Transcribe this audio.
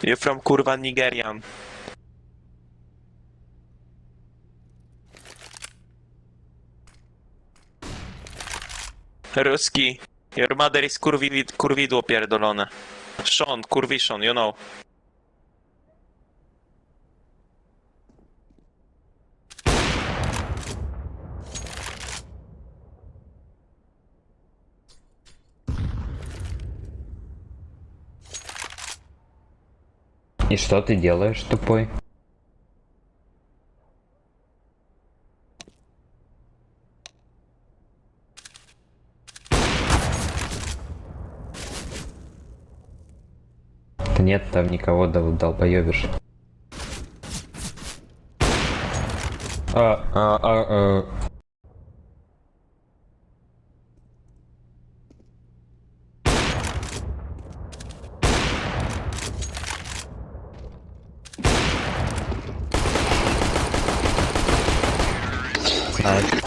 You from kurwa Nigerian. Ruski. Your mother is kurwi, kurwidło pierdolone. Sean, kurwiszon, you know. И что ты делаешь, тупой? Да нет там никого, дол долбоебишь. А, а, а, а. Nice.